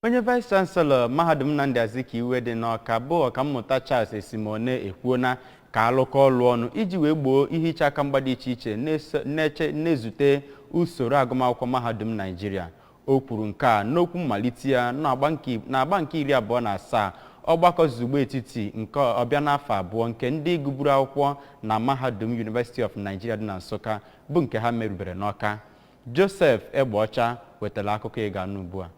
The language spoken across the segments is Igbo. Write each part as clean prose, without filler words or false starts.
Onye Vice Chancellor Mahadum Nnamdi Azikiwe dị n'Awka bụ Ọkammụta Charles Esimone ekwuona ka alụkọ ọlụ ọnụ iji wee gboo ihe iche aka mgba dị iche iche na-eche na-ezute usoro agụmakwụkwọ mahadum Naịjirịa. O kwuru nke a n'okwu mmalite ya n'agba nke 27 ọgbakọ zugbe etiti nke ọbịa n'afọ 2 nke ndị gụburu akwụkwọ na mahadum University of Nigeria dị na Nsụka, bụ nke ha merubere n'Awka. Joseph Egbeọcha wetara akụkọ ị ga-anụ ugbu a.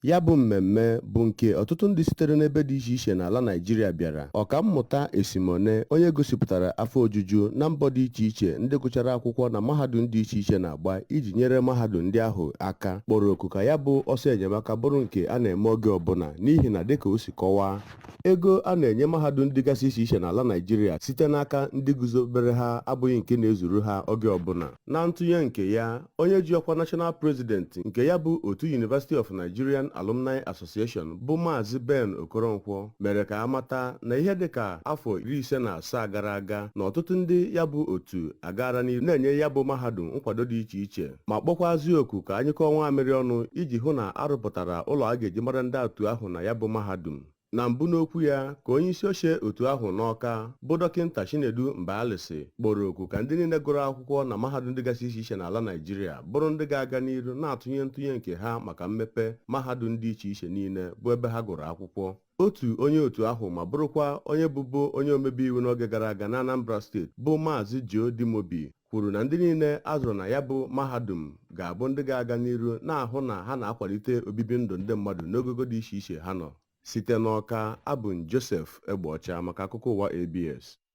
Ya bụ mmemme bụ nke ọtụtụ ndị sitere n'ebe dị iche iche n'ala Naịjirịa bịara. Ọkammụta Esimone, onye gosipụtara afọ ojuju na mbọ dị iche iche ndị gụchara akwụkwọ na mahadum dị iche iche na-agba iji nyere mahadum ndị ahụ aka, kpọrọ oku ka ya bụ ọsọ enyemaka bụrụ nke a na-eme oge ọbụla, n'ihi na, dịka o si kọwaa, ego a na-enye mahadum dịgasị iche iche n'ala Naịjirịa site n'aka ndị guzobere ha abụghị nke na-ezuru ha oge ọbụla. Na ntụnye nke ya, onye ji ọkwa National President nke ya bụ otu University of Nigerian Alumni Association, bụ Maazị Ben Okoronkwo, mere ka amata na ihe dịka afọ 57 gara aga na ọtụtụ ndị ya bụ otu agara n'ihu na-enye ya bụ mahadum nkwado dị iche iche, ma kpọkwazi oku ka anyị kọọ nwa ọnụ iji hụ na arụpụtara ụlọ a ga-eji mara ndị otu ahụ na ya bụ mahadum. Na mbụ n'okwu ya, ka onye isi oche otu ahụ n'Awka, bụ Dọkịnta Chinedu Mbaalịsị, kpọrọ oku ka ndị niile gụrụ akwụkwọ na mahadum dịgasị iche iche n'ala Naịjirịa bụrụ ndị ga-aga n'iru na-atụnye ntụnye nke ha maka mmepe mahadum dị iche iche niile bụ ebe ha gụrụ akwụkwọ. Otu onye otu ahụ ma bụrụkwa onye bụbu onye omebe iwu n'oge gara aga na Anambra Steeti, bụ Maazị Joe Dimobi, kwuru na ndị niile a zụrụ na ya bụ mahadum ga-abụ ndị ga-aga n'iru na-ahụ na ha na-akwalite obibi ndụ ndị mmadụ n'ogogo dị iche iche ha nọ. Site n'Awka, abụ m Joseph Egbeọcha maka akụkọ ụwa ABS.